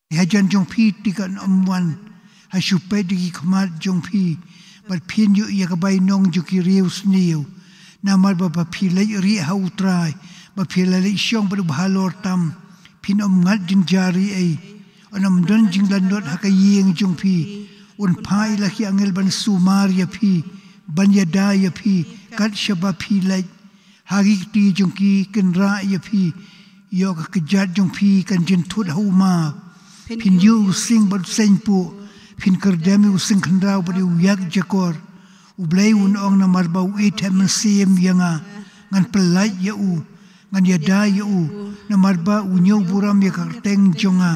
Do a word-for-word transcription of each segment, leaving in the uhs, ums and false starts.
Ki hajan jong phi te kan ym wan ha shuh peit da ki khmat jong phi, bad phin ïoh ïa ka bainong jong ki riewsniew. Namar ba, ba phi leit rieh ha U Trai, ba phi la leit shong bad u bahalor tam, phin ym ngat jynjar ei ei. Un ym don jinglanot ha ka ïing jong phi. Un phah ïa la ki angel ban sumar ïa phi, ban ïada ïa phi kat shaba phi leit. Ha ki kti jong ki kin rah ïa phi, ïoh ka kjat jong phi kan jynthut ha u ma. Phin ïuh u sing bad u seiñ puh, phin kyrdem ïa u sing khynraw bad ïa u ïak jakor. U Blei un ong, namar ba u ïeit ha mynsiem ïa nga, ngan pyllait ïa u, ngan ïada ïa u, namar ba u ñiew burom ïa ka kyrteng jong nga.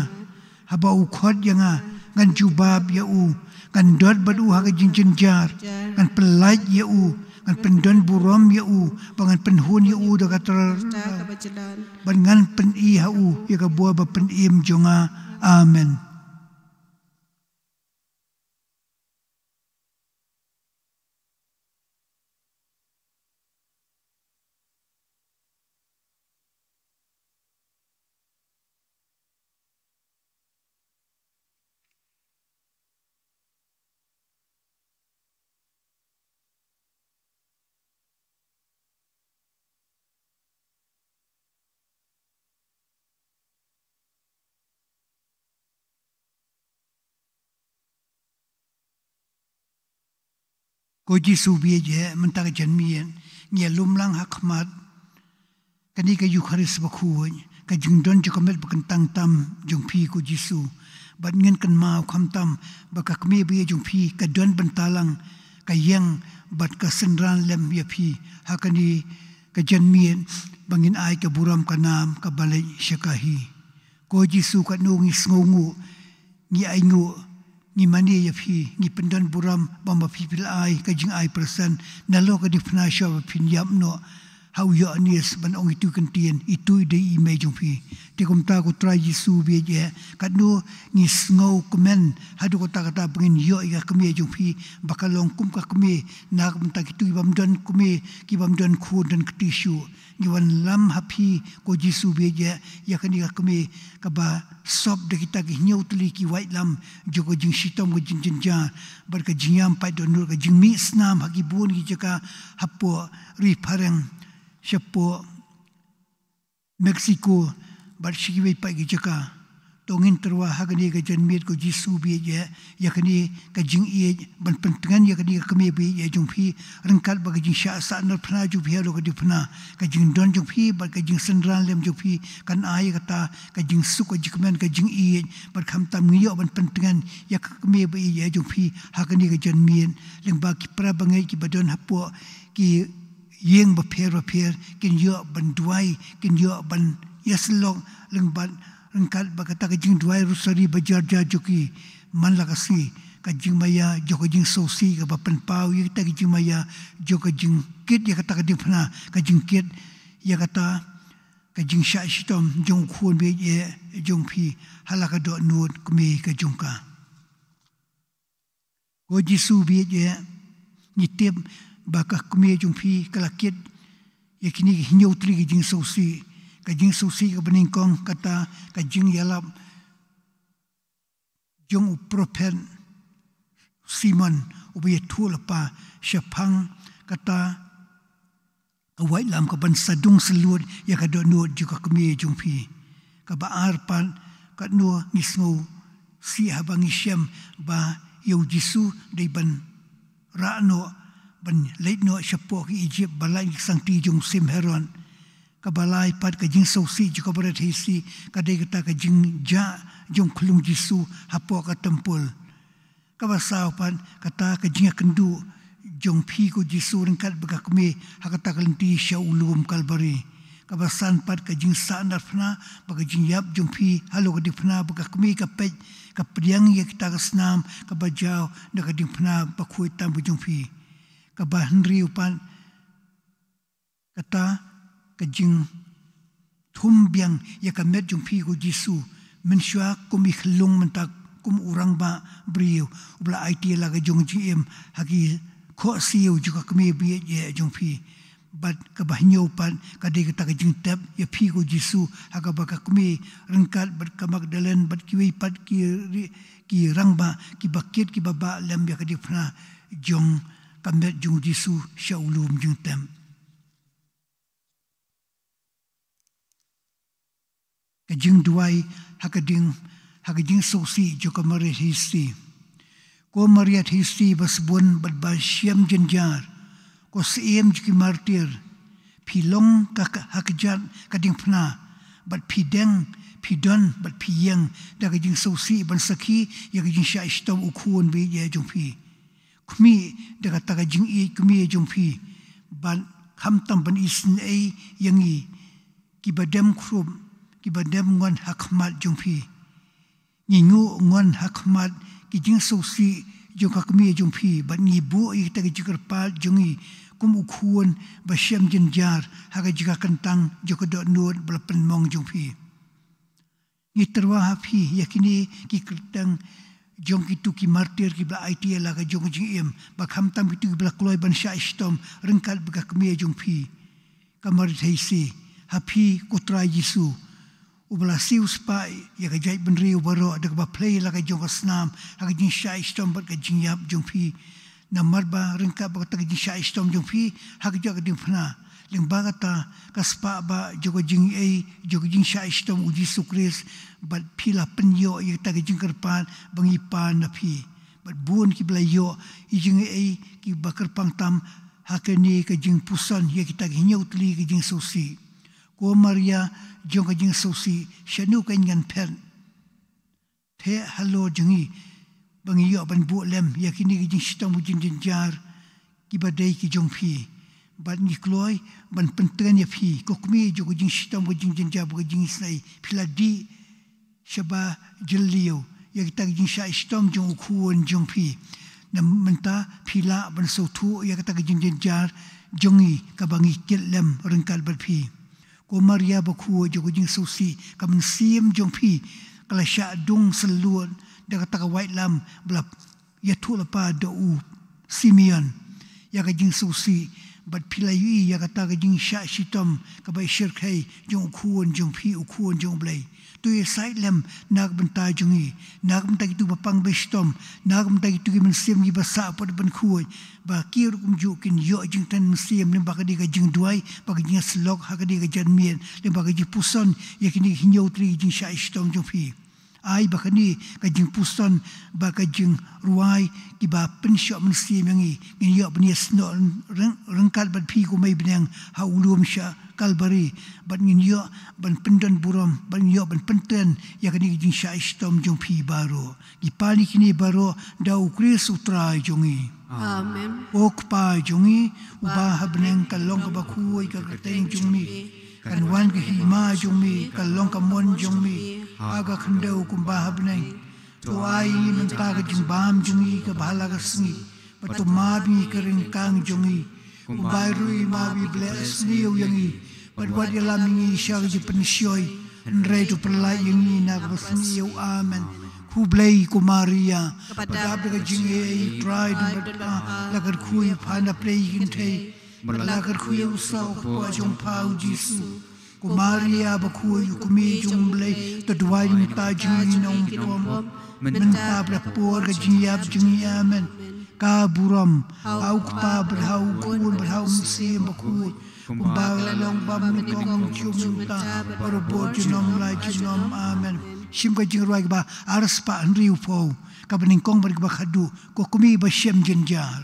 Haba u khot ïa nga, ngan jubab ïa u, ngan dot bad u ha ka jingjynjar, ngan pyllait ïa u, ngan pyndon burom ïa u, ba ngan pynhun ïa u da ka tyrwa, bad ngan pyni ha u ïa ka bor ba pynim jong nga. Amen. Ko Jisu ba ïeit, mynta ka janmiet ngi ïalum lang ha khmat kane ka Eukharist bakhuid, ka jingdon jong ka met ba kyntang tam jong phi ko Jisu. Bad ngin kynmaw khamtam ba ka kmie ba ïeit jong phi ka don bynta lang, ka ïeng bad ka synran lem ïa phi ha kane ka janmiet ba ngin ai ka burom ka nam kaba leit sha ka hi. Ko Jisu, katno ngi sngewnguh, ngi ainguh, ngi mane ïa phi, ngi pyndon burom ba ma phi phi la ai ka jingai pyrsan nalor ka diengphna shwa ba phin ïap noh ha u Ïoannis ban ong ïa itu i kyntien, itu i dei i mei jong phi. Te kumta ko Trai Jisu ba ïeit, katno ngi sngewkmen haduh katta katta ba ngin ïoh ïa ka kmie jong phi ba ka long kum ka kmie na ka bynta kito ki bym don kmie, ki bym don khun don kti shuh. Ngi wanlam ha phi ko Jisu ba ïeit, ïa kane ka kmie kaba sop da kita ki hynñiew tylli ki waitlam jong ka jingshitom, ka jingjynjar bad ka jingïam paid dohnud, ka jingmih snam ha ki bun ki jaka hapoh ri phareng, shapoh Mexico bad sha kiwei pat ki jaka. To ngin tyrwa ha kane ka janmiet ko Jisu ba ïeit, ïa kane ka jingïeit ban pyntngen ïa kane ka kmie ba ïeit jong phi, ryngkat bad ka jingshah sahnarphna jong phi halor ka diengphna. Ka jingdon jong phi bad ka jingsynran lem jong phi kan ai ïa kata ka jingsuk, ka jingkmen, ka jingïeit, bad khamtam ngi ïoh ban pyntngen ïa ka kmie ba ïeit jong phi ha kane ka janmiet. Lyngba ki para bangeit kiba don hapoh ki ïing bapher bapher kin ïoh ban duwai, kin ïoh ban ïasyllok lyngba, ryngkat bad kata ka jingduwai Rosari ba jar jar jong ki man la ka sngi. Ka jingmaïa jong ka jingsngewsih kaba pynpaw ïa kita ki jingmaïa jong ka jingkit ïa kata ka diengphna, ka jingkit ïa kata ka jingshah shitom jong u Khun ba ïeit jong phi ha la ka dohnud kmie ka jong ka. Ko Jisu ba ïeit, ngi tip ba ka kmie jong phi ka la kit ïa kine ki hynñiew tylli ki jingsngewsih. Ka jingsngewsih kaba nyngkong kata ka jingïalap jong u prophet Simon uba ïathuh lypa shaphang kata ka waitlam kaban sa dung syllut ïa ka dohnud jong ka kmie jong phi. Kaba ar pat, katno ngi sngewsih haba ngi shem ba ïa u Jisu dei ban rah noh, ban leit noh shapoh ki Egypt ba lait ki sangti jong u Syiem Herod. Kaba lai pat, ka jingsngewsih jong ka barit Hisi ka dei kata ka jingjah jong u khyllung Jisu hapoh ka templ. Kaba saw pat, kata ka jingïakynduh jong phi ko Jisu ryngkat bad ka kmie ha kata ka lynti sha u lum Kalbari. Kaba san pat, ka jingsahnarphna bad ka jingïap jong phi halor ka diengphna bad ka kmie ka peit, ka pdiang ïa kita ka snam kaba jaw na ka diengphna bakhuid tam ka jong phi. Kaba hynriew pat, kata ka jingthum biang ïa ka met jong phi ko Jisu, mynshuwa kum i khyllung, mynta kum u rangbah briew uba la aiti ïa la ka jong ka jingim ha ki khohsiew jong ka kmie ba ïeit jong phi. Bad kaba hynñiew pat ka dei kata ka jingtep ïa phi ko Jisu, ha kaba ka kmie ryngkat bad ka Magdalen bad kiwei pat ki ri-, ki rangbah kiba kit kiba bah lem ïa ka diengphna jong ka met jong u Jisu sha u lum jingtep. Ka jingduwai ha ka ding, ha ka jingsngewsih jong ka Maria Theisotti. Ko Maria Theisotti ba sbun bad ba shem jynjar, ko Syiem jong ki martir, phi long ka, ka, ha kjat ka diengphna, bad phi deng, phi don bad phi ïeng da ka jingsngewsih ban sakhi ïa ka jingshah shitom u Khun ba ïeit jong phi. Khmih da kata ka jingïeit kmie jong phi, bad khamtam ban isynei ïa ngi kiba dem khrup, kiba dem ngon ha khmat jong phi. Ngi nguh ngon ha khmat ki jingsngewsih jong ka kmie jong phi, bad ngi buh ïa kita ki jingkyrpad jong ngi kum u Khun ba shem jynjar ha ka jaka kyntang jong ka dohnud ba la pynmong jong phi. Ngi tyrwa ha phi ïa kine ki kyrteng jong kito ki martir kiba la aiti ïa la ka jong ka jingim, ba khamtam kito kiba la kloi ban shah shitom ryngkat bad ka kmie jong phi, ka Maria Theisotti. Ha phi ko Trai Jisu, uba la siew spah ïa ka jaitbynriew baroh da kaba plie la ka jong ka snam ha ka jingshah shitom bad ka jingïap jong phi. Namar ba ryngkat bad kata ka jingshah shitom jong phi ha ka jaka diengphna, lyngba kata ka spah ba jong ka jingaiei jong ka jingshah shitom u Jisu Khrist, bad phi la pynïoh ïa kata ka jingkyrpad ba ngi pan na phi. Bad bun kiba la ïoh ïa ka jingaiei kiba kyrpang tam ha kane ka jingpuson ïa kita ki hynñiew tylli ki jingsngewsih. Ko Maria jong ka jingsngewsih, shano kan ngan phet? Theh halor jong ngi ba ngi ïoh ban buh lem ïa kine ki jingshitom ki jingjynjar kiba dei ki jong phi. Bad ngi kloi ban pyntngen ïa phi, ko kmie jong ka jingshitom ka jingjynjar bad ka jingisynei, phi la dih shaba jylliew ïa kita ki jingshah shitom jong u Khun jong phi. Na mynta phi lah ban sngewthuh ïa kata ka jingjynjar jong ngi kaba ngi kit lem ryngkat bad phi. Ko Maria bakhuid jong ka jingsngewsih, ka mynsiem jong phi ka la shah dung syllut da kata ka waitlam ba la ïathuh lypa da u Simeon ïa ka jingsngewsih, bad phi la ïohi ïa kata ka jingshah shitom kaba shyrkhei jong u Khun jong phi, u Khun jong U Blei. To ïasaid lem na ka bynta jong ngi, na ka bynta kito ba pang ba shitom, na ka bynta kito ki mynsiem kiba sahpot ban khuid, ba ki ruh kumjuh kin ïoh jingkren mynsiem lyngba kane ka jingduwai bad ka jingïasyllok ha kane ka janmiet, lyngba ka jingpuson ïa kine ki hynñiew tylli ki jingshah shitom jong phi. Ai ba kane ka jingpuson bad ka jingrwai kiba pynshoh mynsiem ïa ngi, ngin ïoh ban ïasnoh ryng-, ryngkat bad phi ko Mei bneng ha u lum sha Kalbari, bad ngin ïoh ban pyndon burom, bad ngin ïoh ban pyntngen ïa kane ka jingshah shitom jong phi baroh. Ngi pan ïa kine baroh da u Khrist u Trai jong ngi. Amen. Ko Kpa jong ngi uba ha bneng, ka long kaba khuid ka kyrteng jong me, kan wan ka hima jong me, ka long ka mon jong me ha ka khyndew kumba ha bneng. To ai mynta ka jingbam jong ngi kaba ha la ka sngi, bad to map ïa ngi ka ryngkang jong ngi, kumba ruh i map i ba la sniew ïa ngi, bad wat ïalam ïa ngi sha ka jingpynshoi, hynrei to pyllait ïa ngi na kaba sniew. Amen. Khublei ko Maria, kaba dap da ka jingaiei, u Trai u don bad pha, la kyrkhu ïa pha na pdeng ki kynthei, bad la kyrkhu ïa u saw ka kpoh jong pha u Jisu. Ko Maria bakhuid, u kmie jong U Blei, to duwai namar jong ngi ki nongpop, mynta bad ha ka por ka jingïap jong ngi. Amen. Ka burom ha u Kpa bad ha u Khun bad ha u Mynsiem Bakhuid, kumba ka la long bad mynnyngkong, kumjuh mynta, barabor junom la junom. Amen. Shim ka jingrwai kaba arspah hynriewphew, kaba nyngkong bad kaba khadduh, ko kmie ba shem jynjar.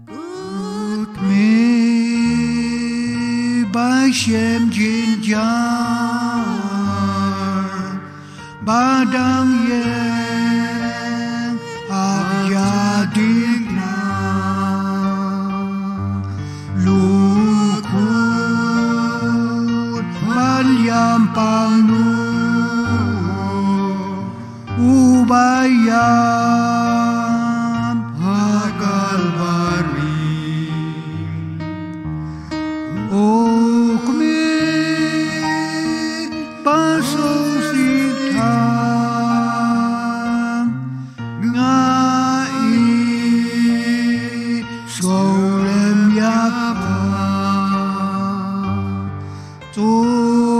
Ko kmie ba shem jynjar, ba dang ïeng ha ka ïa diengphna, lukhuid ban ïam pang noh, uba ïap ha Kalbari. O kmie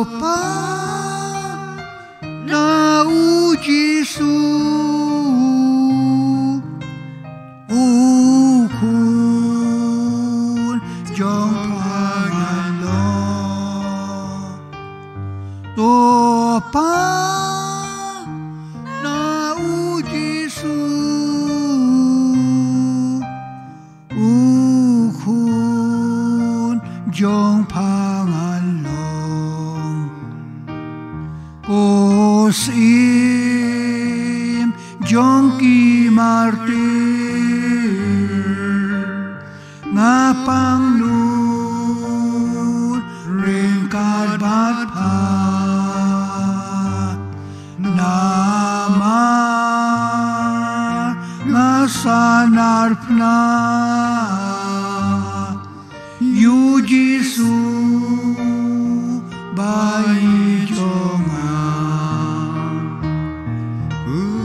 Pa, na U Jisu, U Khun jong pha ngan long. To Pa, na U Jisu, U Khun jong pha ngan long. Ko Syiem jong ki martir, nga pang nud ryngkat bad pha. Namar nga sanar phna ïa U Jisu ba ïeit jong nga.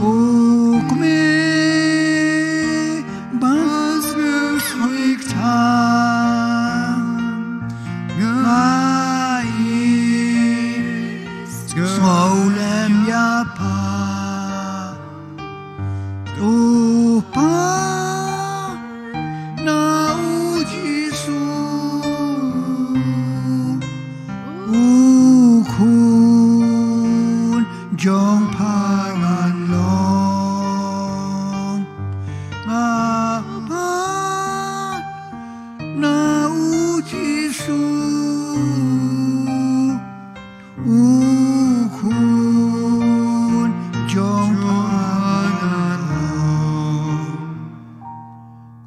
U kmie ba sngewsih than, nga ïeit, sngewlem ïa pha. To Pa, na U Jisu, U Khun jong pha ngan long. Nga pan na U Jisu, U Khun jong pha ngan long.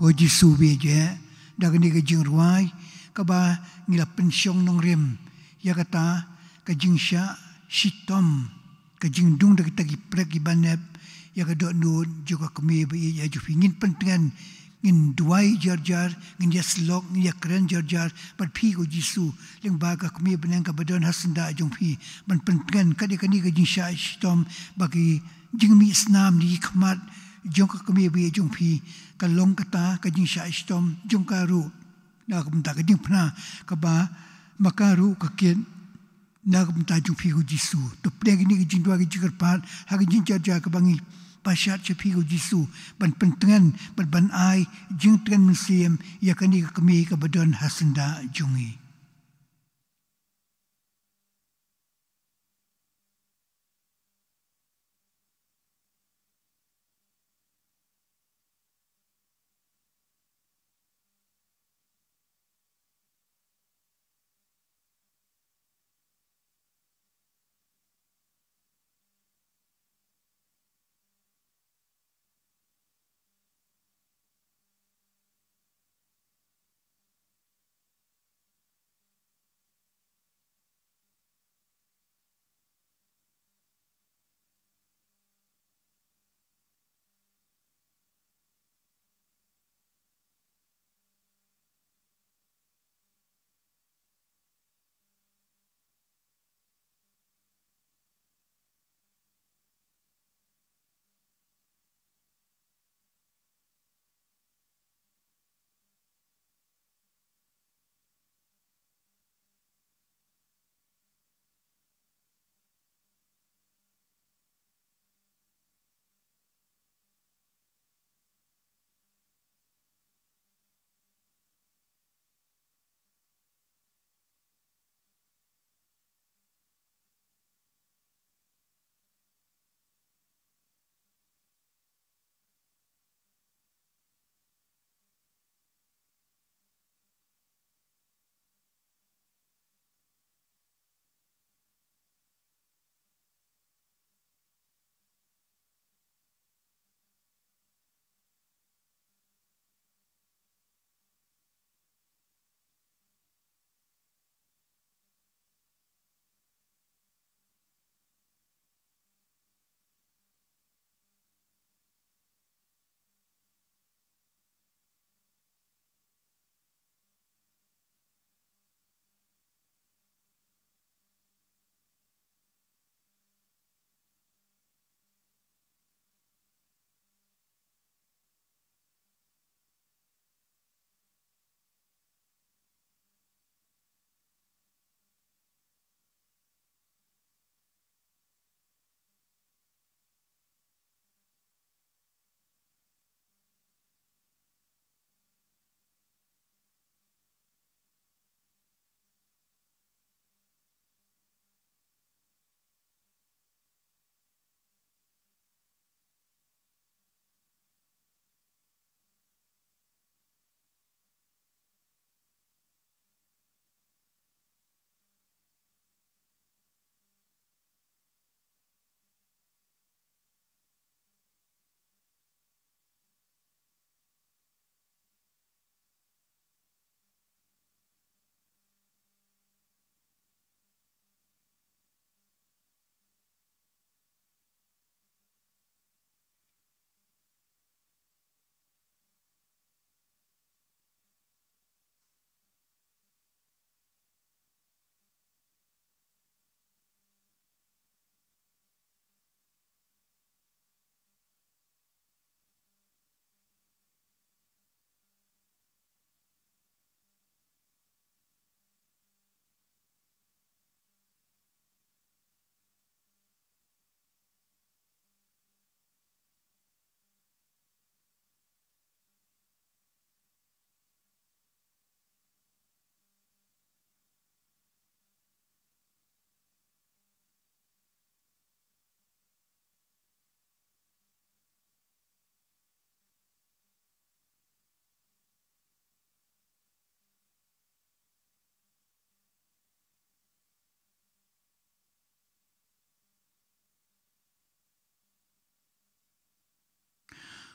Ko Jisu ba ïeit, da kane ka jingrwai kaba ngi la pynshong nongrim ïa kata ka jingshah shitom, ka jingdung da kita ki prek kiba nep ïa ka dohnud jong ka kmie ba ïeit jong phi. Ngin pyntngen, ngin duwai jar jar, ngin ïasyllok, ngin ïakren jar jar bad phi ko Jisu, lyngba ka kmie bneng kaba don ha syndah jong phi, ban pyntngen kat ïa kane ka jingshah shitom, ba ki jingmih snam na ki khmat jong ka kmie ba ïeit jong phi ka long kata ka jingshah shitom jong ka ruh, na ka bynta ka jingphna kaba ma ka ruh ka kit na ka bynta jong phi ko Jisu. To pdiang kine ki jingduwai ki jingkyrpad ha ka jingjar jar kaba ngi pashat sha phi ko Jisu, ban pyntngen, ban, ban ai jingtngen mynsiem ïa kane ka kmie kaba don ha syndah jong ngi.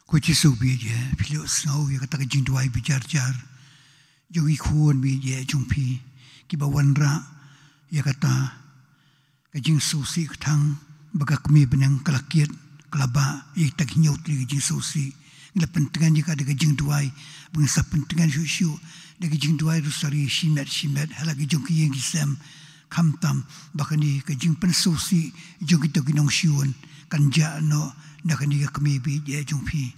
Ko Jisu ba ïeit, phi la sngew ïa kata ka jingduwai ba jar jar jong ki khun ba ïeit jong phi, kiba wanrah ïa kata ka jingsngewsih ka thang ba ka kmie bneng ka la kit, ka la bah ïa kata ka hynñiew tylli ka jingsngewsih. Ngi la pyntngen ïa ka da ka jingduwai, ba ngin sa pyntngen shuh shuh da ka jingduwai rosari shimet shimet ha la ki jong ki ïing ki sem, khamtam ba kane ka jingpynsngewsih jong kito ki nongshun kan jah noh na kane ka kmie ba ïeit jong phi.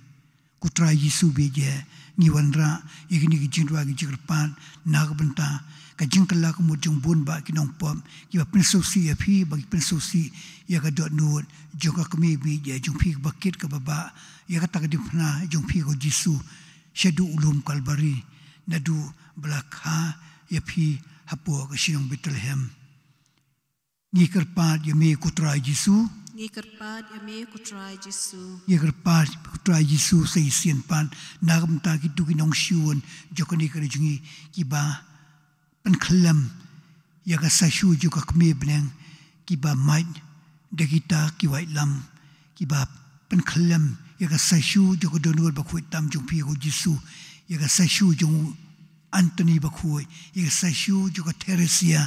Ko Trai Jisu ba ïeit, ngi wanrah ïa kine ki jingduwai ki jingkyrpad na ka bynta ka jingkylla ka mut jong bun bah ki nongpop kiba pynsngewsih ïa phi, ba ki pynsngewsih ïa ka dohnud jong ka kmie ba ïeit jong phi kaba kit kaba bah ïa kata ka diengphna jong phi ko Jisu shaduh u lum Kalbari, naduh ba la kha ïa phi hapoh ka shnong Bethlehem. Ngi kyrpad ïa me ko Trai Jisu. Ngi kyrpad ïa me ko Trai Jisu. Ngi kyrpad ko Trai Jisu sa shisien pat na ka bynta kito ki nongshun jong kane ka ri jong ngi kiba pynkhyllem ïa ka sa shu jong ka kmie bneng, kiba mait da kita ki waitlam, kiba pynkhyllem ïa ka sa shu jong ka dohnud bakhuid tam jong phi ko Jisu, ïa ka sa shu jong u Anthony bakhuid, ïa ka sa shu jong ka Theresia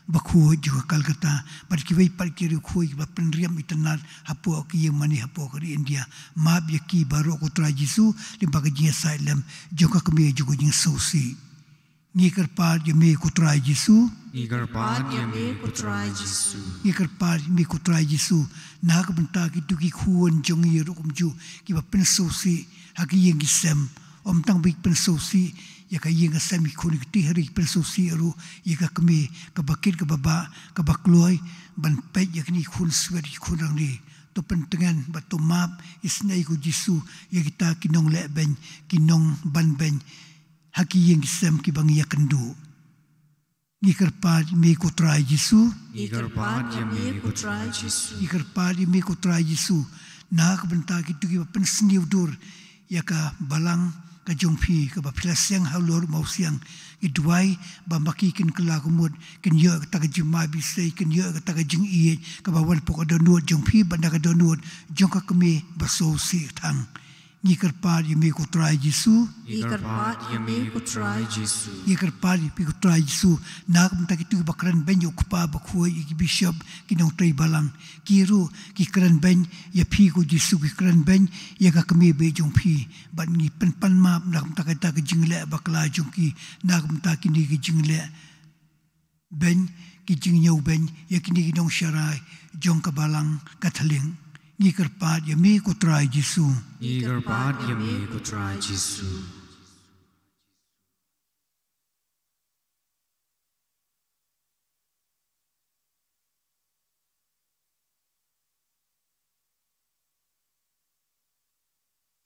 bakhuid jong ka Calcutta, bad kiwei pat ki riewkhuid kiba pynriam itynnad hapoh ki ïing mane hapoh ka ri India. Map ïa ki baroh ko Trai Jisu lyngba ka jingïasaid lem jong ka kmie jong ka jingsngewsih. Ngi kyrpad ïa me ko Trai Jisu. Ngi kyrpad ïa me ko Trai Jisu. Ngi kyrpad ïa me ko Trai Jisu na ka bynta kito ki khun jong ngi ruh kumjuh kiba pynsngewsih ha ki ïing ki sem. Ym tang ba ki pynsngewsih ïa ka ïing ka sem ki khun, kito hi ruh ki pynsngewsih ruh ïa ka kmie kaba kit kaba bah, kaba kloi ban peit ïa kine ki khun swet ki khun rangnïeng. To pyntngen bad to map isynei ko Jisu ïa kita ki nongleh beiñ, ki nongban beiñ ha ki ïing ki sem kiba ngi ïakynduh. Ngi kyrpad ïa me ko Trai Jisu. Ngi kyrpad ïa me ko Trai Jisu. Ngi kyrpad ïa me ko Trai Jisu na ka bynta kito kiba pynsniew dur ïa ka balang ka jong phi kaba phi la seng halor u mawsiang. Ngi duwai ba ma ki kin kylla ka mut, kin ïoh kata ka jingmai bishai, kin ïoh kata ka jingïeit kaba wan hapoh ka dohnud jong phi bad na ka dohnud jong ka kmie ba sngewsih tang. Ngi kyrpad ïa me ko Trai Jisu. Ngi kyrpad ïa me ko Trai Jisu. Ngi kyrpad ïa me ko Trai Jisu na ka bynta kito kiba kren beiñ ïa u kpa bakhuid, ïa ki bishop, ki nongtrei balang. Ki ruh ki kren beiñ ïa phi ko Jisu, ki kren beiñ ïa ka kmie ba ïeit jong phi. Bad ngi pynpan map na ka bynta kata ka jingleh bakla jong ki, na ka bynta kine ki jingleh beiñ, ki jingñiew beiñ ïa kine ki nongsharai jong ka balang ka thylliej. Ngi kyrpad ïa me ko Trai Jisu. Ngi kyrpad ïa me ko Trai Jisu.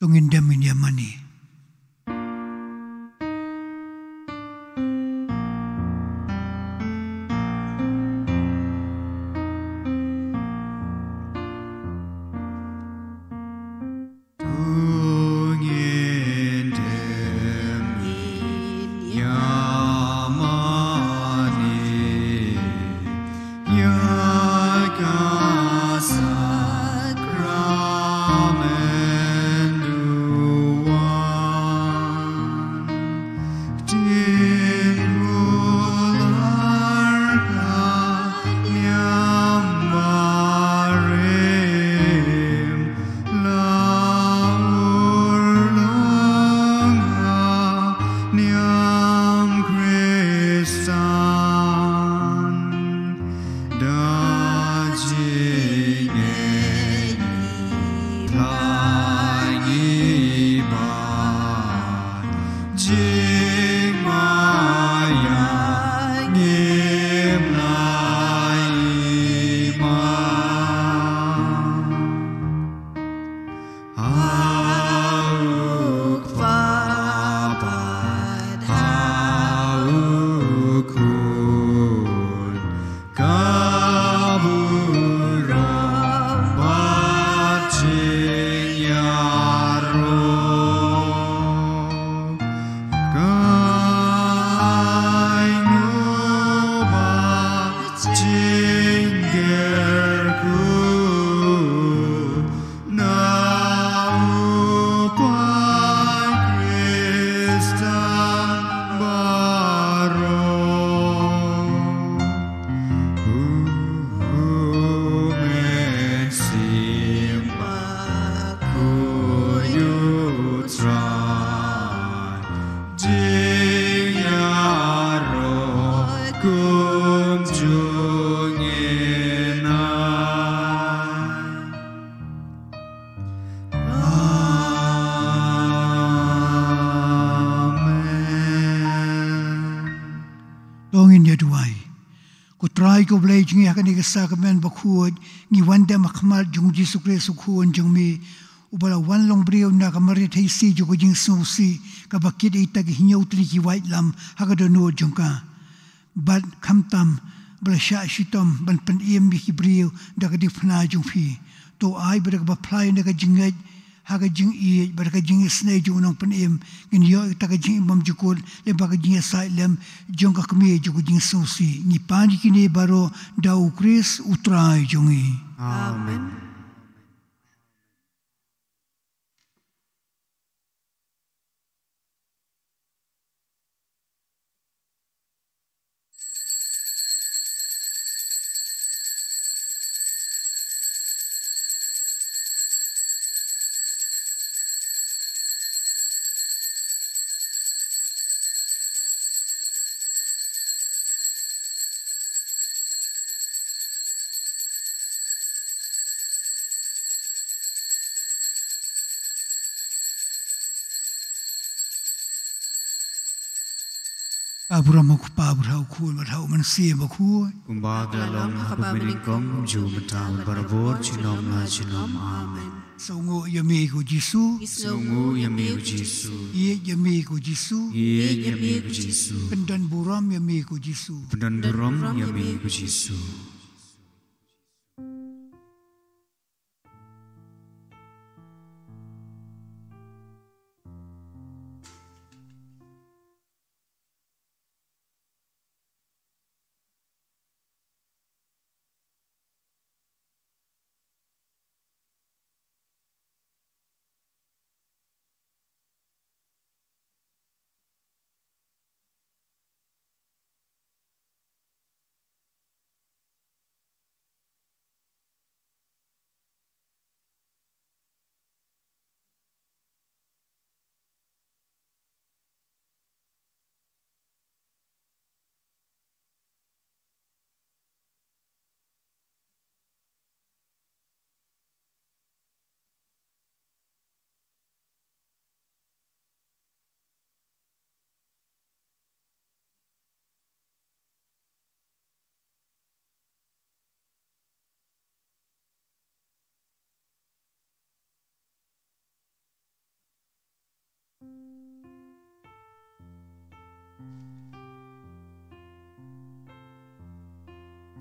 To ngin dem ngin ïa mane. Amen. To ngin ïa duwai. Ko Trai ko Blei jong ngi, ha kane ka sakramen bakhuid ngi wan da ka khmat jong U Jisu Khrist U Khun jong me, uba la wan long briew na ka Maria Theisotti jong ka jingsngewsih, kaba kit ïa kita ki hynñiew tylli ki waitlam ha ka dohnud jong ka. Bad khamtam ba la shah shitom ban pynim ïa ki briew da ka diengphna jong phi. To ai ba da kaba phla ïa ka jingngeit ha ka jingïeit bad ka jingisynei jong U Nongpynim, ngin ïoh ïa ka jingim bymjukut lyngba ka jingïasaid lem jong ka Kmie jong ka jingsngewsih. Ngi pan ïa kine baroh da U Khrist U Trai jong ngi. Amen. Ka burom ha U Kpa bad ha U Khun bad ha U Mynsiem Bakhuid. Kumba ka la long ha kaba mynnyngkong, kumjuh mynta bad barabor, junom la junom. Amen. Sngewnguh ïa me ko Jisu. Sngewnguh ïa me ko Jisu. Ïeit ïa me ko Jisu. Ïeit ïa me ko Jisu. Pyndon burom ïa me ko Jisu. Pyndon burom ïa me ko Jisu.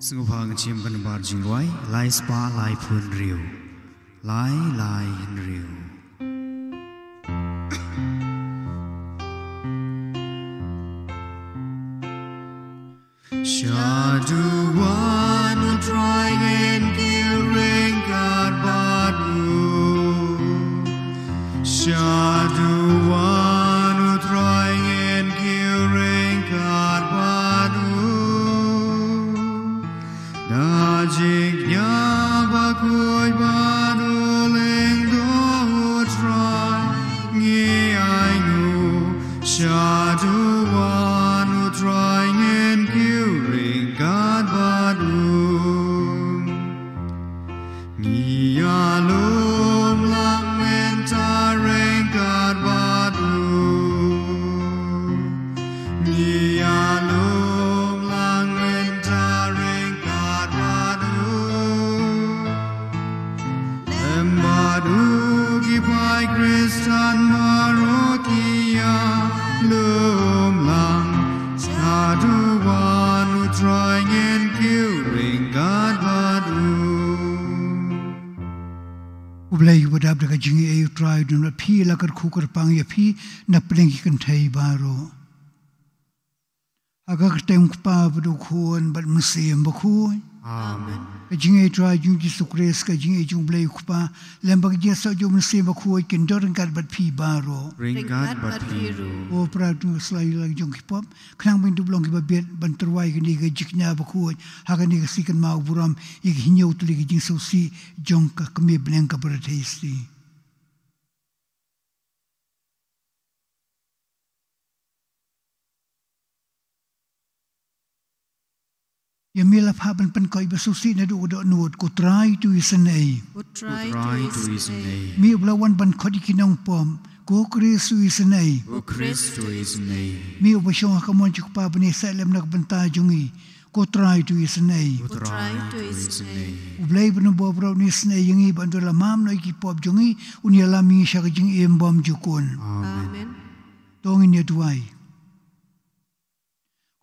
Sngewbha ngin shim ka nambar jingrwai, lai spah laiphew hynriew. Lai lai hynriew. Sha duwan U Trai, ngin kiew ryngkat bad u. Sha duwan U Trai, ngin kiew ryngkat bad u. Da jingkñia bakhuid bad u lyngdoh U Trai ngi ainguh, sha duwan U Trai ngin kiew ryngkat bad u. Ngi ïalum lang mynta ryngkat bad u. Ngi ïalum lang mynta ryngkat bad u. Lem bad u ki paid Khristan baroh ki ïalum lang. Sha duwan U Trai ngin kiew ryngkat bad u. U Blei uba dap da ka jingaiei U Trai un ïoh ïa phi, la kyrkhu kyrpang ïa phi na pdeng ki kynthei baroh. Ha ka kyrteng U Kpa bad U Khun bad U Mynsiem Bakhuid. Amen. Ka jingaiei U Trai jong U Jisu Khrist, ka jingaiei jong U Blei U Kpa, lem bad ka jingïasoh jong U Mynsiem Bakhuid kin don ryngkat bad phi baroh. Ryngkat bad phi ruh. Ko Trai, to sla ïa la ki jong ki pop khnang ba ngin dup long kiba bit ban tyrwa ïa kane ka jingkñia bakhuid ha kane ka sngi kynmaw burom ïa ki hynñiew tylli ki jingsngewsih jong ka Kmie Bneng ka Maria Theisotti. Ïa me la phah ban pynkoit ba sngewsih naduh ka dohnud, ko Trai to isynei. Ko Trai to isynei. Me uba la wan ban khot ïa ki nongpop, ko Khrist to isynei. Ko Khrist to isynei. Me uba shong ha ka mon jong u Kpa ban ïasaid lem na ka bynta jong ngi, ko Trai to isynei. Ko Trai to isynei. U Blei ba nongbuh baroh un isynei ïa ngi, ba un da lam noh ïa ki pop jong ngi, un ïalam ïa ngi sha ka jingim bymjukut. Amen. To ngin ïa duwai.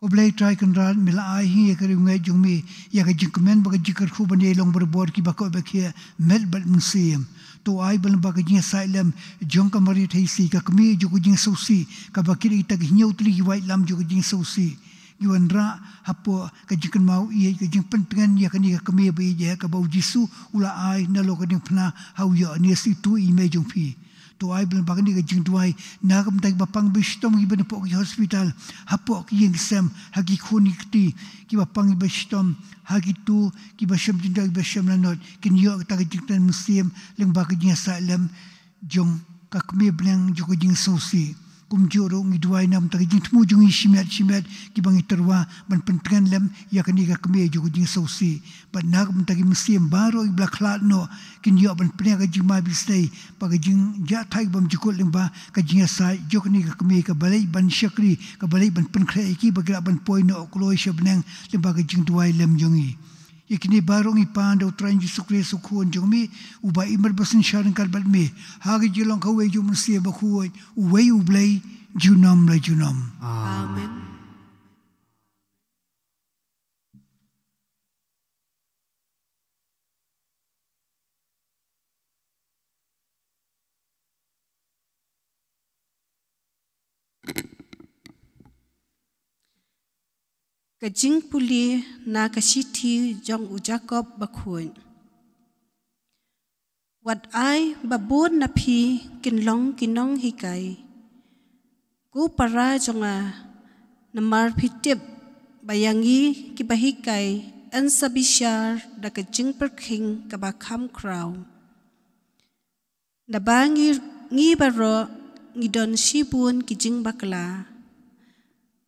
Ko Blei Trai Kynrad, me la ai ha ngi ïa ka riewngeit jong me, ïa ka jingkmen bad ka jingkyrkhu ban ïai long barabor kiba koit ba khiah, met bad mynsiem. To ai ba lyngba ka jingïasaid lem jong ka Maria Theisotti, ka kmie jong ka jingsngewsih, kaba kit ïa kita ki hynñiew tylli ki waitlam jong ka jingsngewsih, ki wanrah hapoh ka jingkynmaw ïeit, ka jingpyntngen ïa kane ka kmie ba ïeit, kaba u Jisu u la ai na la ka diengphna, ha u ïoh ne sngewthuh ïa i mei jong phi. To ai ba lyngba kane ka jingduwai, na ka bynta kiba pang ba shitom, kiba na hapoh ki hospital, hapoh ki ïing ki sem, ha ki khun ki kti, kiba pang ba shitom, ha kito kiba shem jingdoh, kiba shem lanot, kin ïoh kata ka jingkmen mynsiem lyngba ka jingïasaid lem jong ka kmie bneng jong ka jingsngewsih. Kumjuh ruh ngi duwai na ka bynta ka jingthmu jong ngi shimet shimet, kiba ngi tyrwa ban pyntngen lem ïa kane ka kmie jong ka jingsngewsih. Bad na ka bynta ki mynsiem baroh kiba la khlad noh, kin ïoh ban pynïaid ka jingma bishni bad ka jingjahthait bymjukut lyngba ka jingïasaid jong kane ka kmie, kaba leit ban shakri, kaba leit ban pynkhreh ïa ki ba ki lah ban poi noh kloi sha bneng, lyngba ka jingduwai lem jong ngi. Ïa kine baroh ngi pan da u Trai Jisu Khrist, u Khun jong me, uba im bad ba synshar ryngkat bad me ha ka jinglong kawei jong u Mynsiem Bakhuid, uwei U Blei, junom la junom. Amen. Ka jingpule na ka shithi jong u Jakob Bakhuid. Wat ai ba bun na phi kin long ki nonghikai, ko para jong nga, namar phi tip ba ïa ngi kiba hikai yn sa bishar da ka jingpyrkhing kaba kham khraw. Naba ngi, ngi baroh ngi don shibun ki jingbakla.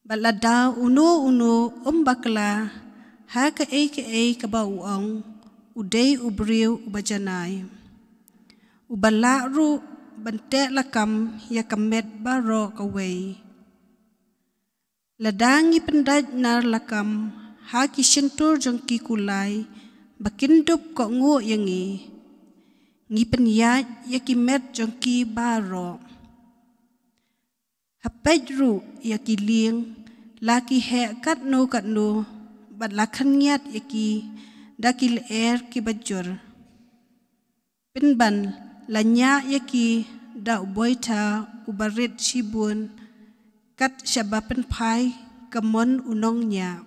Bad lada uno uno um bakla ha kaei kaei kaba u ong, u dei u briew uba janai, uba lah ruh ban teh lakam ïa ka met baroh kawei. Lada ngi pyndait nar lakam ha ki shyntur jong ki kulai ba kin dup kohnguh ïa ngi, ngi pynïaid ïa ki met jong ki baroh. Ha peit ruh ïa ki lieng, la ki heh katno katno, bad la khynñiat ïa ki da ki lyer kiba jur. Pynban la ñiah ïa ki da u boitha uba rit shibun, kat shaba pynphai ka mon u nongñiah.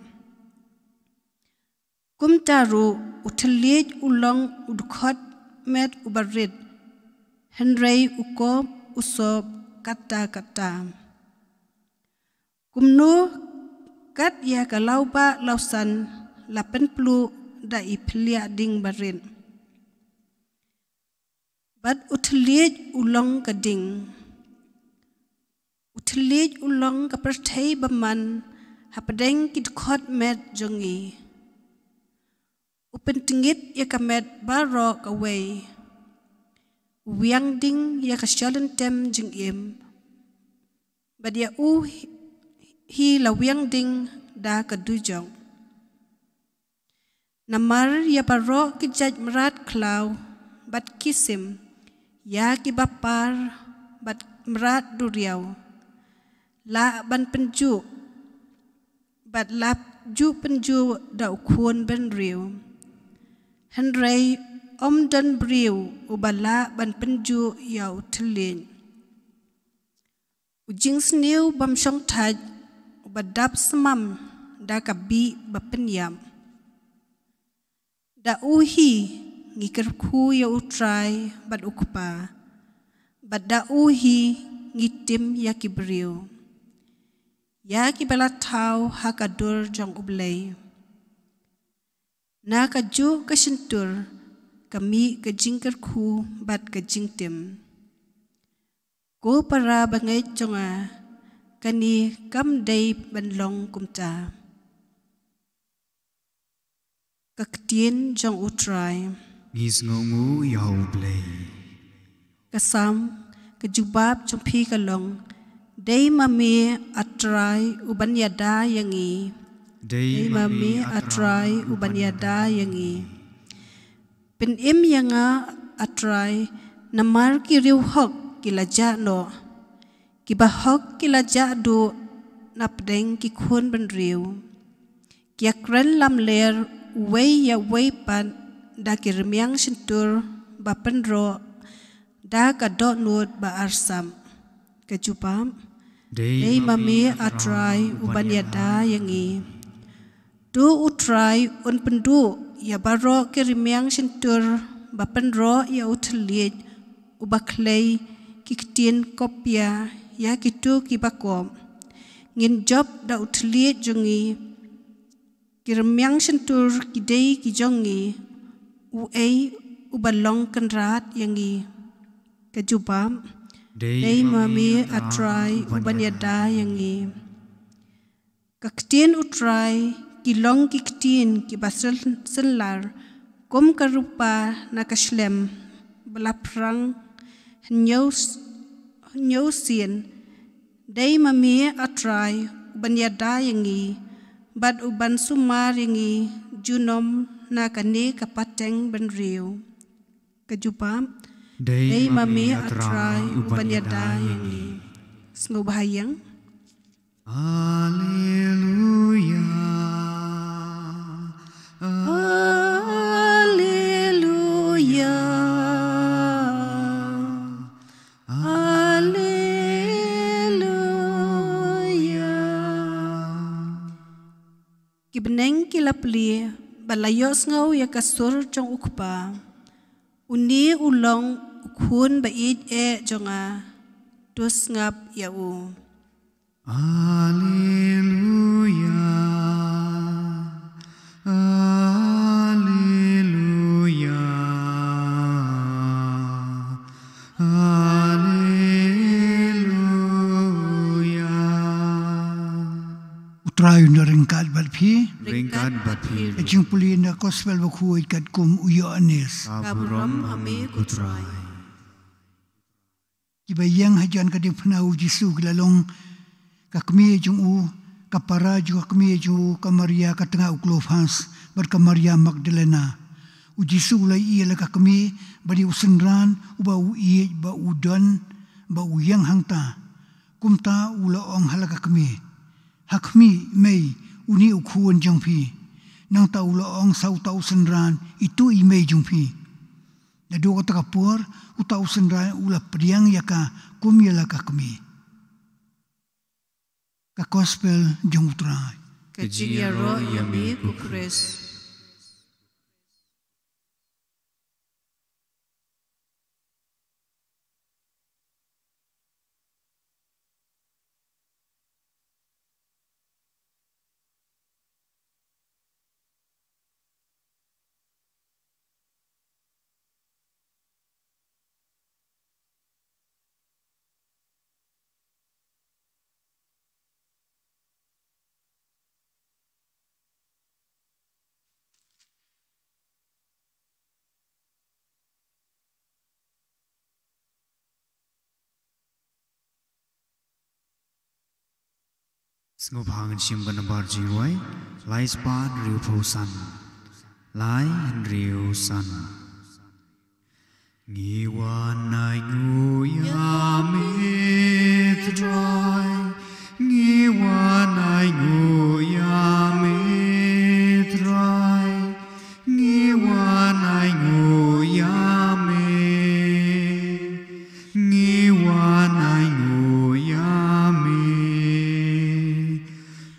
Kumta ruh u thylliej u long u dkhot met uba rit, hynrei u kop u sop katta katta. Kumno kat ïa ka lawbah lawsan la pynpluh da i phylliah ding barit. Bad u thylliej u long ka ding. U thylliej u long ka pyrthei bymman hapdeng ki dkhot met jong ngi. U pyntngit ïa ka met baroh kawei. U wiang ding ïa ka shalynter jingim. Bad ïa u hi, hi la wiang ding da ka dujok. Namar ïa baroh ki jait mrad khlaw bad ki sim, ïa kiba par bad mrad duriaw, lah ban pynjuh, bad lah juh pynjuh da u khun bynriew. Hynrei ym don briew uba lah ban pynjuh ïa u thylliej. U jingsniew bym shongthait uba dap smam da ka bih ba pynïap. Da u hi ngi kyrkhu ïa u Trai bad u Kpa, bad da u hi ngi tim ïa ki briew, ïa kiba la thaw ha ka dur jong U Blei. Na kajuh ka shyntur ka mih ka jingkyrkhu bad ka jingtim. Ko para bangeit jong nga, kane kam dei ban long kumta. Ka ktien jong U Trai. Ngi sngewnguh ïa U Blei. Ka Salm, ka jubab jong phi ka long: Dei ma me, A Trai, uban ïada ïa ngi. Dei ma me, A Trai, uban ïada ïa ngi. Pynim ïa nga, A Trai, namar ki riewhok ki la jah noh. Ki bahok ki la jah duh napdeng ki khun bynriew. Ki ïakren lamler uwei ïa uwei pat da ki rmiang shyntur ba pynroh da ka dohnud ba arsap. Ka jubab: Dei ma me, A Trai, uban ïada ïa ngi. To U Trai un pynduh ïa baroh ki rmiang shyntur ba pynroh ïa u thylliej uba khlei ki ktien kopia ïa kito kiba kop. Ngin jop da u thylliej jong ngi. Ki rmiang shyntur ki dei ki jong ngi. Uei uba long kynrad ïa ngi? Ka jubab: Dei ma me, A Trai, uban ïada ïa ngi. Ka ktien U Trai ki long ki ktien kiba syn-, synlar kum ka rupa na ka shlem ba la phrang hynñiew s-, hynñiew sien. Dei ma me, A Trai, uban ïada ïa ngi bad uban sumar ïa ngi junom na kane ka pateng bynriew. Ka jubab: Dei ma me, A Trai, uban ïada ïa ngi. Sngewbha ïeng. Alleluia. Alleluia. Alleluia. Ki bneng ki la plie bad la ïohsngew ïa ka sur jong U Kpa. Une u long U Khun ba ïeit eh jong nga. To sngap ïa u. Alleluia. Alleluia. Alleluia. U Trai un ryngkat bad phi. Ryngkat bad phi. Ka jingpule na ka Gospel bakhuid katkum u Ïoannis. Ka burom ha me ko Trai. Kiba ïeng hajan ka diengphna U Jisu ki la long ka kmie jong u, ka para jong ka kmie jong u, ka Maria ka tnga u Klophas bad ka Maria Magdalena. U Jisu u la ïohi ïa la ka kmie bad ïa u synran uba u ïeit ba u don ba u ïeng hangta. Kumta u la ong ha la ka kmie: Ha khmih, mei, une u khun jong phi. Nangta u la ong sa uta u synran: Ito i mei jong phi. Naduh kata ka por uta u synran u la pdiang ïa ka kum ïa la ka kmie. Ka Gospel jong U Trai. Ka jingïaroh ïa me ko Khrist. Sngewbha ngin shim ka nambar jingrwai, lai spah hynriewphew san. Lai hynriew san. Ngi wan ainguh ïa me Trai, ngi wan ainguh ïa me Trai, ngi wan ainguh ïa me, ngi wan ainguh ïa me.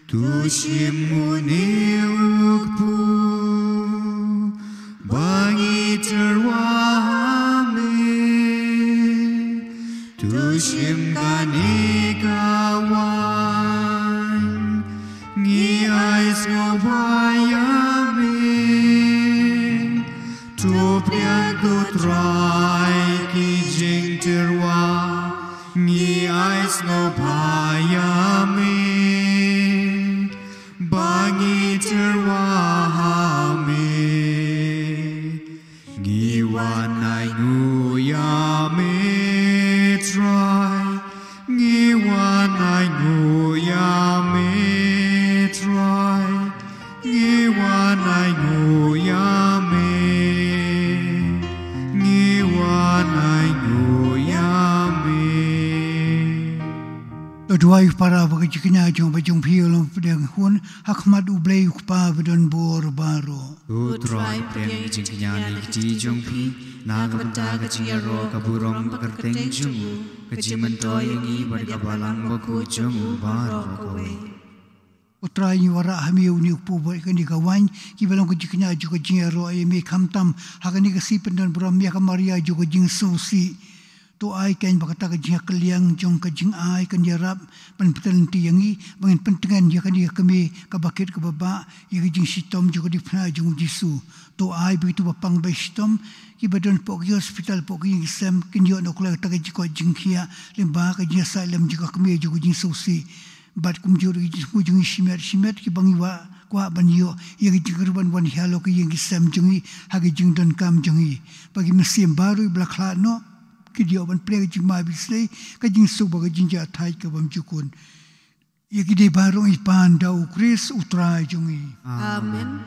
To shim une u kpu ba ngi tyrwa ha me. To shim kane ka waiñ, ngi ai sngewbha ïa me. To pdiang ko Trai ki jingtyrwa, ngi ai sngewbha ïa me. Ba ngi tyrwa ha me. Nguh ïa me Trai, ngi wan ai nguh ïa me Trai, ngi wan ai nguh ïa me, ngi wan ai nguh ïa me. To duwai para ba ka jingkñia jong ba jong phi long pdeng hun ha khmat U Blei U Kpa ba don bor baroh. U Trai pdeng jingkñia na ka kti jong phi, na ka bynta ka jingïaroh ka burom ba kyrteng jong u, ka jingmyntoi ïa ngi bad ka balang bakhuid jong u baroh kawei. U Trai ngi wanrah ha me une u kpu bad kane ka waiñ, kiba long ka jingkñia jong ka jingïaroh ïa me khamtam ha kane ka sngi pyndon burom ïa ka Maria jong ka jingsngewsih. To ai kein ba kata ka jingïakylliang jong ka jingai kan ïarap ban pynlynti ïa ngi ba ngin pyntngen ïa kane ka kmie kaba kit kaba bah ïa ka jingshitom jong ka diengphna jong u Jisu. To ai ba kito ba pang ba shitom kiba don hapoh ki hospital, hapoh ki ïing ki sem, kin ïoh noh kloi kata ka jingkoit jingkhiah lyngba ka jingïasaid lem jong ka kmie jong ka jingsngewsih. Bad kumjuh ruh ki jingsngew jong ngi shimet shimet kiba ngi kwah ban ïoh ïa ka jingkyrmen ban wan hi halor ki ïing ki sem jong ngi ha ka jingdonkam jong ngi. Ba ki mynsiem baroh ba la khlad noh kin ïoh ban plie ka jingma bislei, ka jingsuk bad ka jingjah thait ka bymjukut. Ïa kine baroh ngi pan da U Khrist U Trai jong ngi. Amen.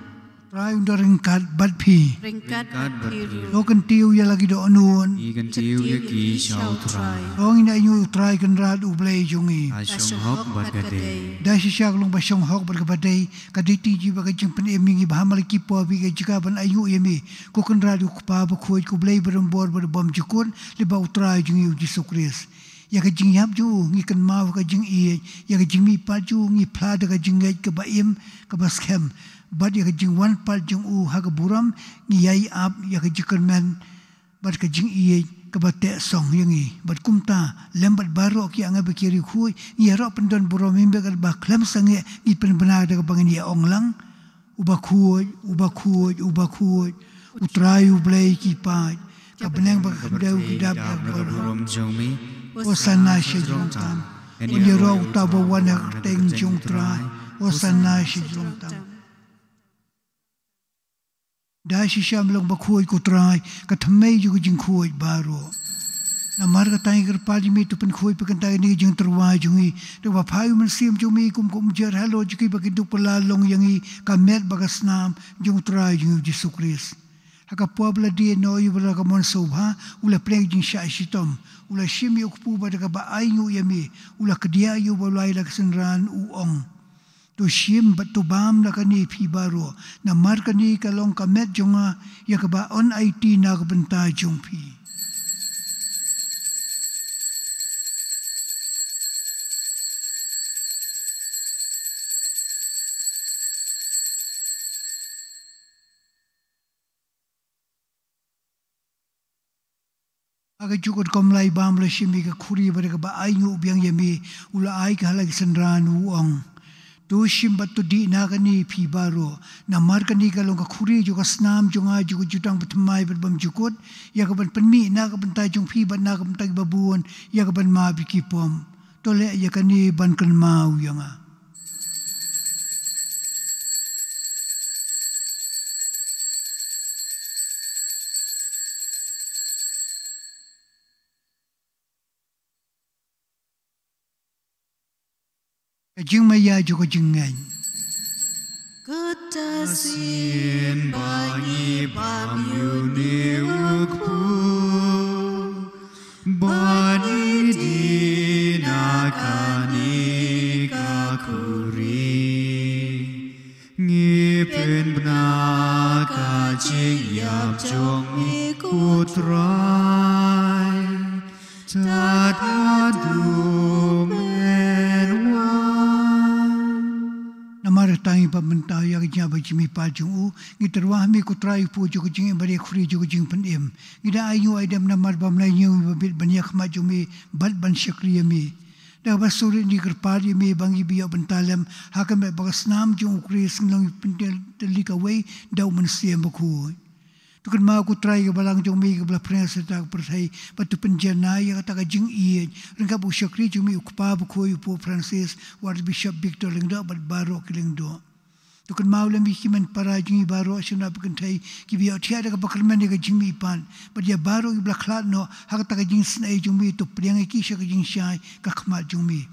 U Trai un da ryngkat bad phi. Ryngkat bad phi ruh. To kyntiew ïa la ki dohnud. Ngi kyntiew ïa ki sha U Trai. To ngin ainguh ïa U Trai Kynrad U Blei jong ngi. Ka shong hok bad ka dei. Da shisha ka long ba shong hok bad kaba dei, ka dei te jingim bad ka jingpynim ïa ngi ba ha man la ki por ba ngi ïoh jingkyrmen ban ainguh ïa me, ko Kynrad U Kpa bakhuid, ko Blei ba don bor bad bymjukut, lyngba U Trai jong ngi U Jisu Khrist. Ïa ka jingïap jong u ngi kynmaw ha ka jingïeit, ïa ka jingmihpat jong u ngi phla da ka jingngeit kaba im kaba skhem, bad ïa ka jingwan pat jong u ha ka burom ngi ïai ap ïa ka jingkyrmen bad ka jingïeit kaba teh song ïa ngi. Bad kumta lem bad baroh ki angel bad ki riewkhuid ngi ïaroh pyndon burom ïa me katba khlem sangeh ngi pynbna da kaba ngin ïa ong lang: U bakhuid, u bakhuid, u bakhuid, U Trai U Blei ki paid. Ka bneng bad ka khyndew ki dap da ka burom jong me. Hosana sha jrong tam. Ngi ïaroh uta ba wan ha ka kyrteng jong U Trai. Hosana sha jrong tam. Da shisha me long bakhuid ko Trai, ka thymmei jong ka jingkhuid baroh. Namar kata ngi kyrpad ïa me, to pynkhuid pat kane ka jingtyrwa jong ngi da kaba phah ïa u Mynsiem jong me kum ka umjer halor jong kiba kin duh pynlong ïa ngi ka met bad ka snam jong U Trai jong ngi U Jisu Khrist. Ha ka por ba la die noh ïa u Blei ha ka mon sngewbha, u la pynlong ka jingshah shitom, u la shim ïa u kpu bad da kaba ainguh ïa me u la kdiah ïa uba u la ai la ka synran, u ong: To shim bad to bam na kane phi baroh, namar kane ka long ka met jong nga, ïa kaba yn aiti na ka bynta jong phi. Ha kajuh ka por ba u la shim ïa ka khuri bad da kaba ainguh biang ïa me, u la ai ka ha la ki synran, u ong: To shim bad to dih na kane phi baroh, namar kane ka long ka khuri jong ka snam jong nga, jong ka jutang bathymmai bad bymjukut, ïa kaban pynmih na ka bynta jong phi bad na ka bynta kiba bun, ïa kaban map ïa ki pop. To leh ïa kane ban kynmaw ïa nga. Ka jingmaïa jong ka jingngeit. Kata sien ba ngi bam ïa une u kpu, ba ngi dih na kane ka khuri, ngi pynbna ka jingïap jong me ko Trai, tad haduh men wan. Namar kata ngi pynbna ïa ka jingïap bad jingmihpat jong u, ngi tyrwa ha me ko Trai, u kpu jong ka jingim bad ïa ka khuri jong ka jingpynim. Ngi da ainguh aidem namar ba me la ñiew ïa ngi ba bit ban ïakhmat jong me bad ban shakri ïa me. Da kaba sngewrit ngi kyrpad ïa me ba ngi ba ïoh bynta lem ha ka met bad ka snam jong u Khrist, ngi long ïa pyntieng tylli kawei da u Mynsiem Bakhuid. To kynmaw ko Trai ïa ka balang jong me kaba la phriang sha kata ka pyrthei, bad to pynjanai ïa kata ka jingïeit ryngkat bad u shakri jong me u Kpa Bakhuid, u Pope Francis, u Archbishop Victor Lyngdoh bad baroh ki lyngdoh. To kynmaw lem ïa ki hynmen para jong ngi baroh sha na ba kynthei kiba ïohthiah da kaba kyrmen ïa ka jingmihpat, bad ïa baroh kiba la khlad noh ha kata ka jingsnei jong me, to pdiang ïa ki sha ka jingshai ka khmat jong me.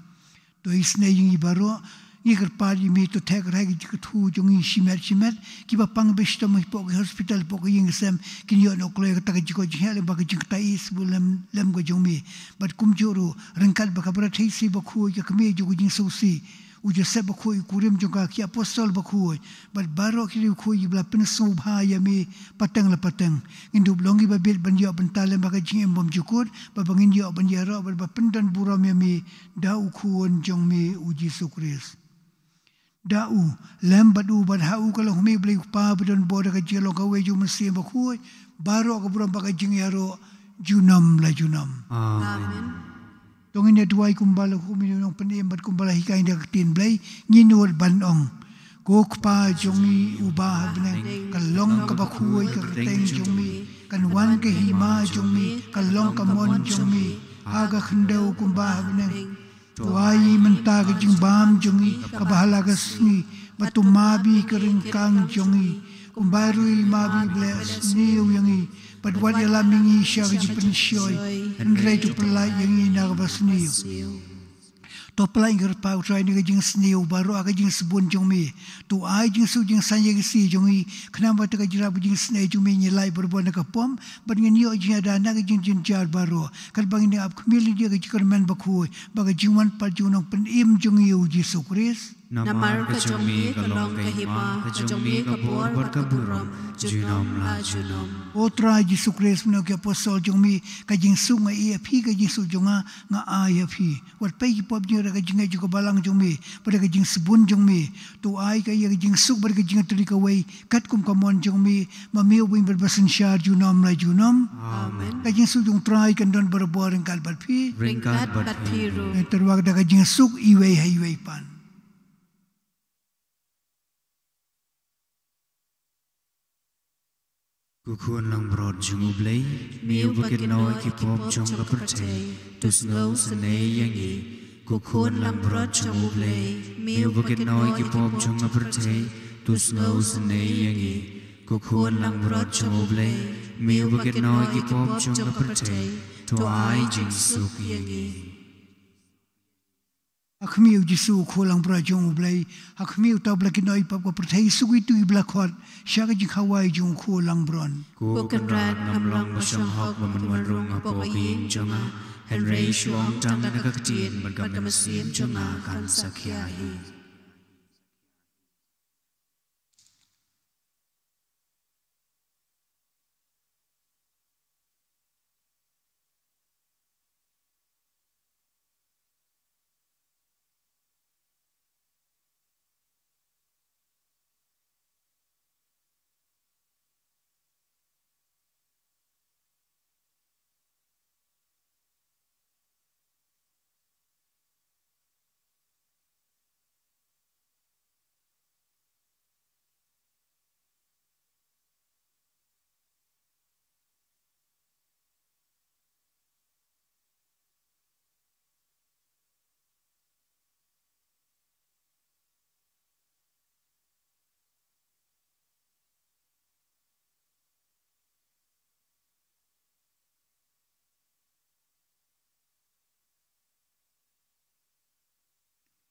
To isnei ïa ngi baroh, ngi kyrpad ïa me, to theh kyrhai ki jingkyrkhu jong ngi shimet shimet, kiba pang ba shitom hapoh ki hospital, hapoh ki ïing ki sem, kin ïoh noh kloi kata ka jingkoit jingkhiah lyngba ka jingktah isynei lem, lem ka jong me. Bad kumjuh ruh, ryngkat bad ka Barathei Seh Bakhuid, ka kmie jong ka jingsngewsih, u Joseph Bakhuid, u kurim jong ka, ki apostol bakhuid, bad baroh ki riew khuid kiba la pynsngewbha ïa me pateng la pateng. Ngin dup long kiba bit ban ïoh bynta lem ha ka jingim bymjukut, bad ba ngin ïoh ban ïaroh bad ba pyndon burom ïa me da u Khun jong me u Jisu Khrist. Da u, lem bad u, bad ha u ka long ha me U Blei U Kpa badonbor da ka jinglong kawei jong U Mynsiem Bakhuid, baroh ka burom bad ka jingïaroh junom la junom. Amen. To ngin ïa duwai kumba la hukum ïa u nongpynim bad kumba la hikai da ka ktien Blei, ngin nud ban ong: Ko Kpa jong ngi uba ha bneng, ka long kaba khuid ka kyrteng jong me, kan wan ka hima jong me, ka long ka mon jong me ha ka khyndew kumba ha bneng. To ai mynta ka jingbam jong ngi kaba ha la ka sngi, bad to map ïa ka ryngkang jong ngi, kumba ruh i map ïa i ba leh sniew ïa ngi, bad wat ïalam ïa ngi sha ka jingpynshoi, hynrei to pyllait ïa ngi na kaba sniew. To pyllait, ngi kyrpad, U Trai, na ka jingsniew baroh ha ka jingsbun jong me. To ai jingsuk jingsaiñ ïa ka sngi jong ngi, khnang ba da ka jingïarap ka jingsnei jong me ngin ïalait barabor na ka pop, bad ngin ïoh jingïada na ka jingjynjar baroh, katba ngin ïa ap khmih lynti ïa ka jingkyrmen bakhuid bad ka jingwan pat jong u nongpynim jong ngi u Jisu Khrist. Namar ka jong me ka long ka hima, ka jong me ka bor bad ka burom junom la junom. Ko Trai Jisu Khrist, me la ong ïa ki apostol jong me, ka jingsuk nga ai ïa phi, ka jingsuk jong nga nga ai ïa phi. Wat peit ki pop jong ngi da ka jingngeit jong ka balang jong me bad da ka jingsbun jong me. To ai ka ïa ka jingsuk bad ka jingïatylli kawei, katkum ka mon jong me, ma me uba im bad ba synshar junom la junom. Amen. Ka jingsuk jong U Trai kan don barabor ryngkat bad phi. Ryngkat bad phi ruh. Ngin ïa ruh da ka jingsuk iwei ha iwei pat. Ko Khun langbrot jong U Blei, me uba kynnoh ïa ki pop jong ka pyrthei, to sngewsynei ïa ngi. Ko Khun langbrot jong U Blei, me uba kynnoh ïa ki pop jong ka pyrthei, to sngewsynei ïa ngi. Ko Khun langbrot jong U Blei, me uba kynnoh ïa ki pop jong ka pyrthei, to ai jingsuk ïa ngi. Ha khmih, U Jisu, U Khun langbrot jong U Blei. Ha khmih, uta uba la kynnoh ïa ki pop ka pyrthei, suk ïa kito kiba la khot sha ka jingkhawai jong U Khun langbrot. Ko Kynrad, ngam long ba shong hok ba men wan rung hapoh ka ïing jong nga, hynrei shu ong tang da ka ktien bad ka mynsiem jong nga kan sa khia hi.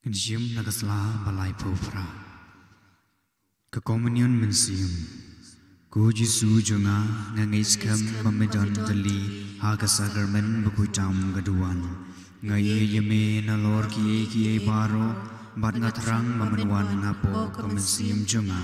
Ngin shim na ka sla ba laiphew phra. Ka Komunion Mynsiem. Ko Jisu jong nga, nga ngeit skhem ba me don tylli ha ka sakramen bakhuid tam ka duwan. Nga ïeit ïa me nalor kiei kiei baroh, bad nga thrang ba men wan hapoh ka mynsiem jong nga.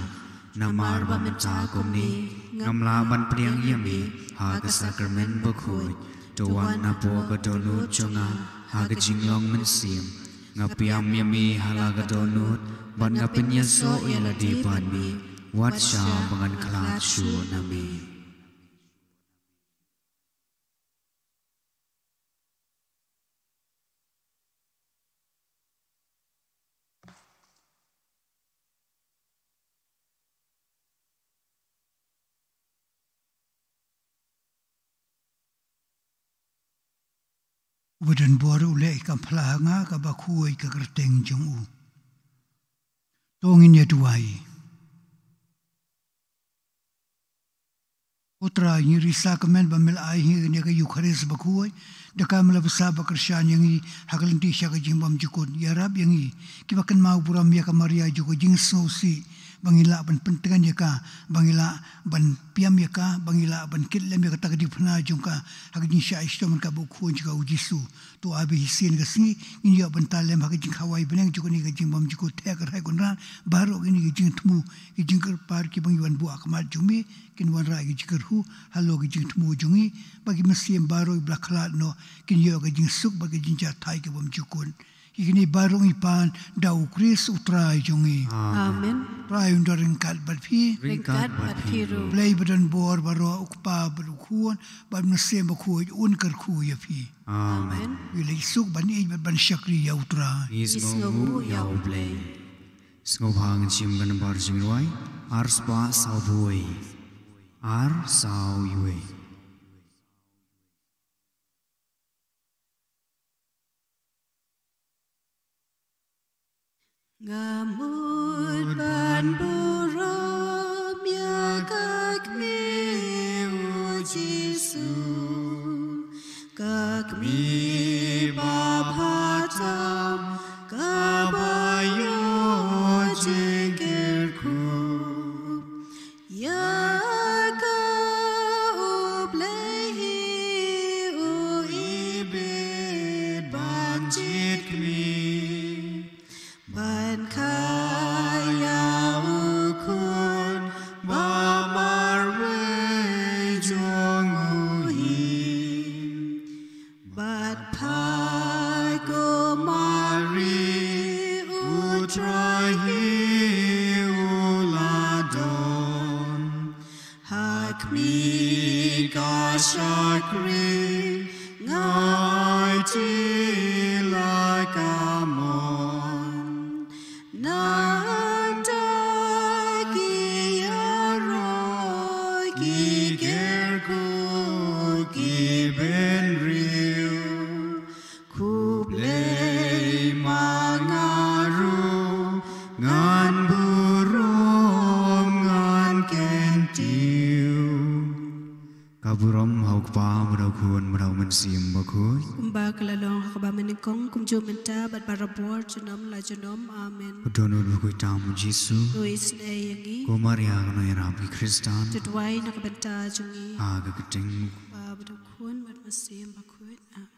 Namar ba mynta kumne ngam lah ban pdiang ïa me ha ka sakramen bakhuid. To wan hapoh ka dohnud jong nga ha ka jinglong mynsiem. Nga pdiang ïa me ha la ka dohnud, bad nga pynïasoh ïa lade bad me, wat sha ba ngan khlad shuh na me. Uba don bor u leh ïa ka phla ha nga kaba khuid ka kyrteng jong u. To ngin ïa duwai. Ko Trai, ngi risa kmen ba me la ai ha ngi ïa ka Eukharist bakhuid, da ka me la bsa bad kyrshan ïa ngi ha ka lynti sha ka jingbymjukut. Ïarap ïa ngi kiba kynmaw burom ïa ka Maria jong ka jingsngewsih, ba ngi lah ban pyntngen ïa ka, ba ngi lah ban piam ïa ka, ba ngi lah ban kit lem ïa kata ka diengphna jong ka ha ka jingshah shitom ryngkat bad u Khun jong ka, u Jisu. To ai ba hi sien ka sngi ngin ïoh bynta lem ha ka jingkhawai bneng jong kane ka jingbymjukut. Theh kyrhai Kynrad, baroh kine ki jingthmu, ki jingkyrpad kiba ngi wan buh ha khmat jong me, kin wanrah ïa ka jingkyrhuh halor ka jingthmu jong ngi, ba ki mynsiem baroh kiba la khlad noh kin ïoh ka jingsuk bad ka jingjahthait ka bymjukut. Ïa kine baroh ngi pan da u Khrist u Trai jong ngi. Amen. Trai un don ryngkat bad phi. Ryngkat bad phi ruh. Blei ba don bor baroh, u Kpa bad u Khun bad u Mynsiem Bakhuid un kyrkhu ïa phi. Amen. Ïa leit suk ban ïeit bad ban shakri ïa u Trai. Ngi sngewnguh ïa u Blei. Sngewbha ngin shim ka nambar jingrwai ar spah saw phew wei. Ar saw wei. Nga mut ban burom ïa ka kmie u Jisu, ka kmie babha tam kaba ïoh jingkyrkhu. Ïa ka U Blei hi u ibit ban jied kmie, ban kha ïa u Khun ba marwei jong u hi. Bad phai ko Mari u Trai hi u la don ha kmie ka shakri, nga aiti la ka mon. Nangta ki ïaroh ki kyrkhu ki bynriew, khublei ma nga ruh ngan burom ngan kyntiew. Ka burom ha u Kpa, bad ha u Khun, bad ha u Mynsiem Bakhuid. Kumba ka la long ha kaba mynnyngkong, kumjuh mynta, bad barabor, junom la junom. Amen. Ka dohnud bakhuid tam u Jisu. To isynei ïa ngi. Ko Maria ka nongïarap ki Khristan. To duwai na ka bynta jong ngi. Ha ka kyrteng u Kpa, bad u Khun, bad u Mynsiem Bakhuid. Amen.